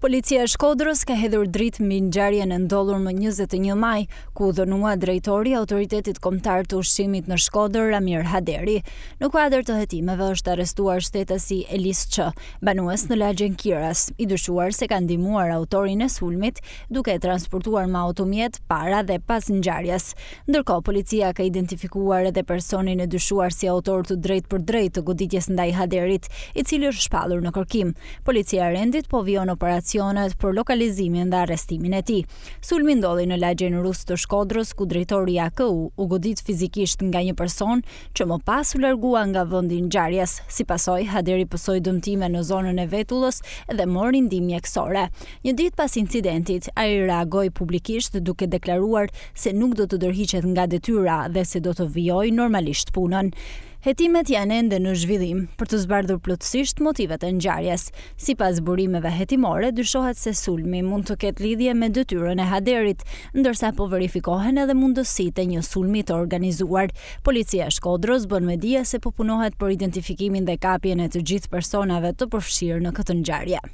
Policia e Shkodrës ka hedhur dritë mbi ngjarjen e ndodhur më 21 maj, ku u dhunua drejtori i Autoritetit Kombëtar të Ushqimit në Shkodër, Ramir Haderi. Në kuadër të hetimeve është arrestuar shtetasi Elis Ç, banues në lagjen Kiras, i dyshuar se ka ndihmuar autorin e sulmit duke e transportuar me automjet para dhe pas ngjarjes. Ndërkohë, policia ka identifikuar edhe personin e dyshuar si autor të drejtpërdrejtë të goditjes ndaj Haderit, i cili është shpallur në kërkim. Policia e Rendit po vijon operacionet për lokalizimin dhe arrestimin e tij. Sulmi ndodhi në lagjen Rus të Shkodrës, ku drejtori i AKU u godit fizikisht nga një person që më pas u largua nga vendi i ngjarjes. Si pasojë, Haderi pësoi dëmtime në zonën e vetullës dhe mori ndihmë mjekësore. Një ditë pas incidentit, ai reagoi publikisht duke deklaruar se nuk do të dorëhiqet nga detyra dhe se do të vijojë normalisht punën. Hetimet janë ende në zhvillim për të zbardhur plotësisht motivet e ngjarjes. Sipas burimeve hetimore, dyshohet se sulmi mund të ketë lidhje me detyrën e Haderit, ndërsa po verifikohen edhe mundësitë e një sulmi të organizuar. Policia e Shkodrës bën me dije se po punohet për identifikimin dhe kapjen e të gjithë personave të përfshirë në këtë ngjarje.